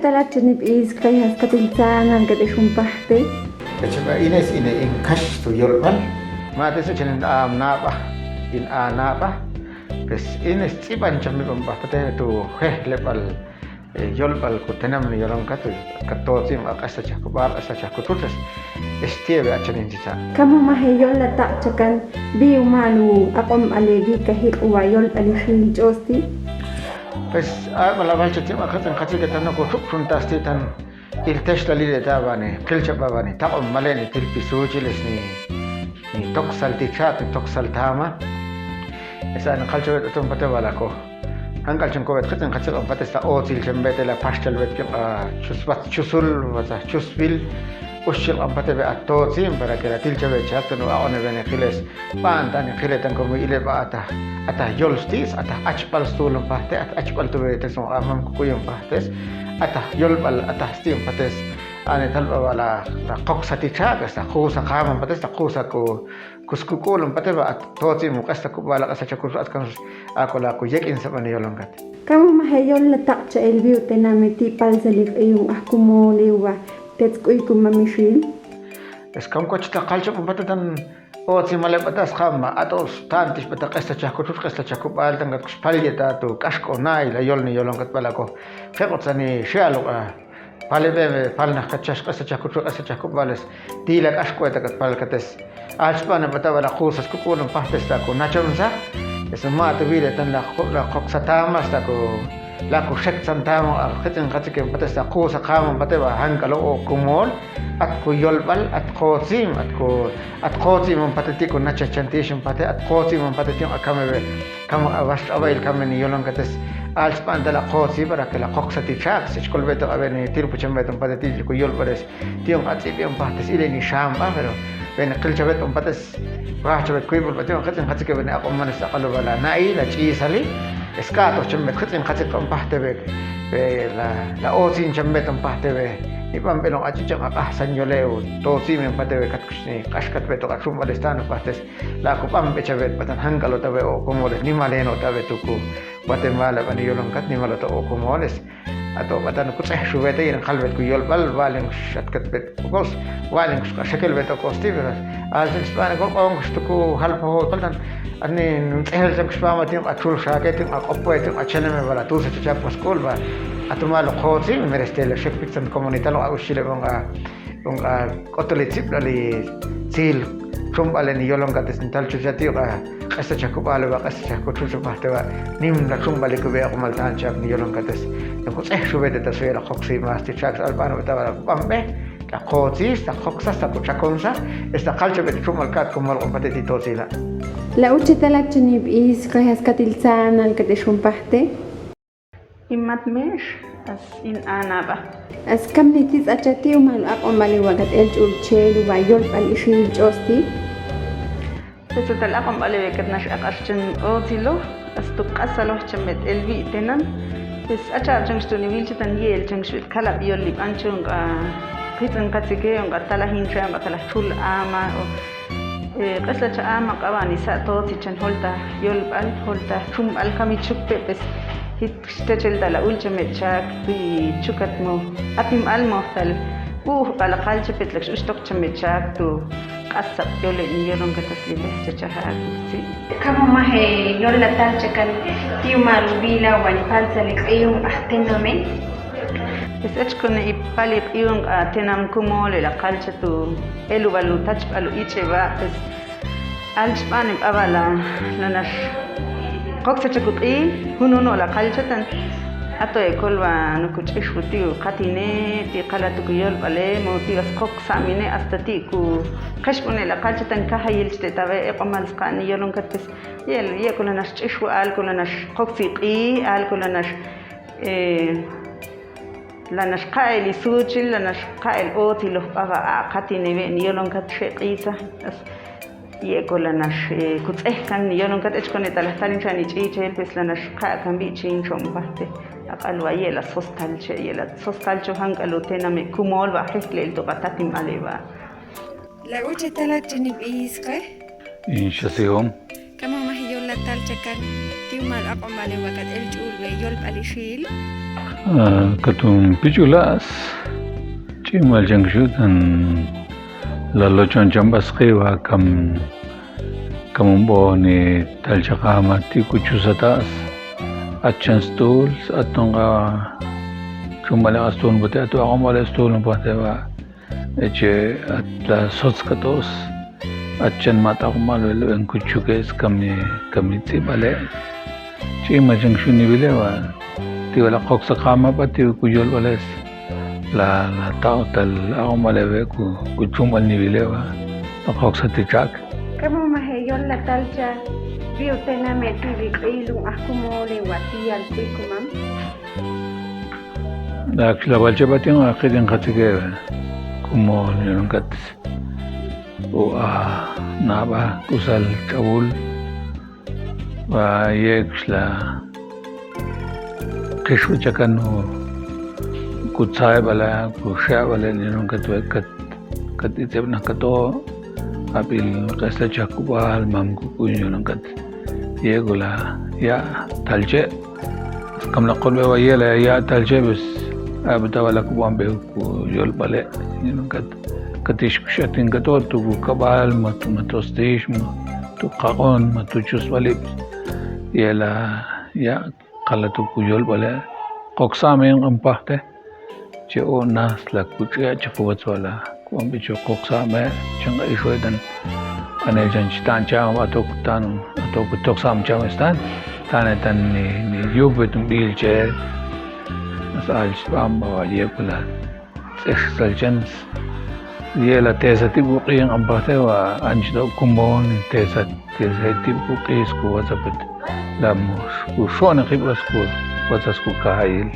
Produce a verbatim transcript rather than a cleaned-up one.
Talak chenib iskay jaskat iltzanal kat ixumpajte. Echeba ines ine in kax tu yolbal. Mates echen in anaba, in anaba. Pues ines tziban chamibon bajpate tu jejlebal yolbal ku tenam ni yolon kat, kat totzim a q'esachaj ku bal, q'esachaj ku tutas. Estiebe a chanin chicha. Kamu maje yolla taqchakan, bi umalu aq'om ale bi kajiq uwa yolbal ixil ch'osti. Pues a bala bal chatim a katzin katzike tan ku xup xuntasti tan. Il textalil eta bani, qilchaba bani, taq'om maleni tilpi suchiles ni, ni toksal tichaq, ni toksal tama. Esa ni qilchaba tum pate bala ko. Jankal chun kobet qitzin qatziq ampate esta otsil chembete la paxchal bet kin a chusbat chusul, bata chusbil. Uxchil ampate be a totzin para que la tilchabe chatu no a one bene qiles. Ba'an tani qile tan komo ile ba ata, ata yol stis, ata achbal stul pahtes, ata achbal tube tes on amam kukuyon pahtes, ata yolbal, ata stim pates, ane tal ba la, la qoksa tichaq, esta qusa qamam pates, ta qusa ku, kuskukul pate ba, at totzim q'esta kubala, q'esta chakul at kan, akola ku yek'in sabani yolon kat. Kamu maje yolla taqcha el bi utename ti palsaliq iyun ajkumol iwa, tetz k'uy kumamixil. Es kam koch ta qalchab pate tan, Otzi male b'ata sqama, at'ob stan tix b'ata q'es ta chajkutxutx, q'es ta chajkub'al, tan kat kux pal yeta tu k'ax k'o nay la yol ni yolon kat b'ala ko. Jeq'ot sani xe'al uq'a pale b'e, pal naj kat chax q'es ta chajkutxutx, q'es ta chajkub'al es. Ti la k'ax k'o eta kat pal kates. Alch b'ana b'ata b'ala qusas kuk'ul pajtes ta ku nachon sa. Es ma te b'ile tan la qo-, la qoq sa tama sta ku La ku xek tsan tama, a, qitz'in qatzike pates ta qusa qama pate b'a jan k'al o kumol, at ku yolb'al, at qotzim, at ku, at qotzim pate ti ku nachaj chan tix pate, at qotzim pate ti a kame b'e, kame a wax ab'ayil kame ni yolon kates, alch b'an ta la qotzi para que la qoq sa ti chak, sech kol b'e to ab'e ni til puchan b'e ton pate ti ku yolb'ales, ti on atz'ib' on pajtes ile ni xam b'a, pero b'e ni qil chab'et on pates, Waj chawet kuyb'ul b'at yu'un qitz'in qatzike b'ene aq'omanes ta q'alub'al a na'i la ch'isali. Esk'atoj chamb'et qitz'in qatzik q'on pajteb'e, la, la otzin chamb'et on pajteb'e. Ib'an b'elon ach'ichon aq'aj san yole u totzin b'en pajteb'e kat kux ni q'axkat b'etoq a chumb'al estan pajtes. La ku b'an b'e chab'et b'atan jan k'al otab'e o komoles nimaleno tab'e tuku. Guatemala b'ani yolon kat nimal ota o komoles. Ato b'atan kutz'ej xub'ete yin qalb'et ku yolb'al, wa'len kux atkat b'et okos, wa'len kux xekel b'et okos ti, pero alten xb'an ko q'on kux tuku jalpojol tan, ani ntz'ejel chan kux b'ama tin a chul xake, tin a q'opwe, tin a cheneme b'ala tusa chachap kux k'ul b'a. Atumal oqo tzin, mereste la xek pitzan komunital a uxile b'on a Junxa k'otol li tzib'lal li tzil chumb'al eni yolon kates ni tal chucha ti' q'es ta chajkub'al b'a, q'es ta chajkutxutx b'a te b'a, nim la chumb'al li kub'e oq'omal tan chak ni yolon kates. Junxa tz'ej xub'ete ta suye la qoksi mas ti chak sal b'an b'a ta b'a la kub'an b'e, la qotzis, la qoksas, la kuchakonsa, esta qalchab'et chumb'al kat kumol q'on pate ti' totzila. La uche talak chenib'is qejas katil tzanal katex jun pajte. Imat mex, as in anaba. As kamni ti tz'acha ti' umal aq'onb'al iwa kat el ch'ul chel uwa yolb'al ixil ch'osti. Tetzatal aq'onb'al iwa kat nax aq'ax chan otzilo, as tu q'asaloj chan b'et el wi' tenan. Pues acha'ab chan kxtuni wilchatan ye'el chan kxb'et kalab' yol li b'an chon qa qitz'in qatzike, on qa talaj in cha, on qa talaj chul ama, o Eh, q'esla cha ama q'ab'an isa' totzi chan jolta yolb'al, jolta chumb'al kami chukpe, pues, jit techel ta la ul chame chak, ti chukat mo, atim almoj tal, uj b'ala qalche petlak x'uxtoq chame chak, tu q'asab' yole' ni yolon katas li lej chachajak, si. Kamo maje yol la tal chakan, ti umal bila wan palsa li q'iyum ajtename. Pues, ech kone ipal iq'iyun qa tenam kumole la qalche tu. Elub'al u tachb'al u ich'eb'a, pues, alch b'an b'ab'a la, la nax qoksach ku q'i, jun jun o la qalchatan. Ato e kolwa no ku ch'ix u ti' u qatine, ti' qala tu ku yolb'ale, mo ti' as qoksamine, hasta ti' ku qexb'une la qalchatan kajayil chte tab'e, eq'omal sqa'n yolon kat, pues, yel, ye' ku la nax ch'ix u al, ku la nax qoksi q'i, al ku la nax, eh, La nax qa'el isuchil, la nax qa'el otziloj b'ab'a a qatinebe' ni yolon kat xe q'isa. Ye' ko la nax, eh, ku tz'ej kan ni yolon kat ech kone ta la jtalin xa ni ch'ichel, pues la nax qa' kan b'i' chin chon b'ajte. Aq'al wa ye' la sostal che, ye' la sostal cho jan k'al u tename' kumol b'a jejlel tu qa tatim ale b'a. La uche talak chenib'is qe. Inxa sihom. Kamo maje yol la tal chakan, ti umal aq'onb'al ewa kat el ch'ul we yolb'al ixil. Katum pich'ula' ch'imal chan kxu' tan lalo chon chamb'as qiwa kam kamun boni talchaqama ti' kuchusata'as. Achan stul aton qa chumale' qa stul bate ato aq'omale' stul bate ba. Eche at la sotskat'os achan mat'aq'omal bel ben kuchuke'es kami kami tz'ib'ale'. Ch'imal chan kxu' niwile' ba ti' wala qoksaqama ba ti' kuyolb'ales. La la taq'otal aq'omale' be kuchumb'al niwile' ba la qoksati chak. Kamo maje yol la talcha bi utename ti' bi q'ilun ajkumole wa ti' yal kuy kumam. Akxla bal cheb'atin aqidin qatzike kumo niononkat o a nab'a k'usal ch'awul ba yekxla qixwi chakan o kutzay b'ala kuxe'a b'ala niononkat we kat kat itz'eb' naj kat'o' ab'il q'esla chakub'al mam kuk'uy niononkat. Yek'ula ya' talche' skam la q'olb'ewa yela ya' talche' bes ab'ita b'ala kub'anb'ew kuyolb'ale' niononkat. Katix kux'atin kat'o' tu kukab'al ma tu ma t'ostix ma tu qaq'on ma tu chusb'alib' yela ya' qala' tu kuyolb'ale'. Qoksame in q'anpajte che o' nasla kuch'ia' chi quwatz wala ku'anb'i cho qoksame chin q'aix we'tan. Q'anel chan chi ta'n cham ato kutan ato kutoksam cham stan tane tan ni ni yub we'tan b'il che. As al chi b'anb'a wa yek'ula tz'ex sal chan yela tesa ti' buq'i in q'anpajte wa anchi do' kumon tesa tesa ti' buq'i skuwatzapet. La mux kuxo'ne qib'as kuwatzas kukajayil.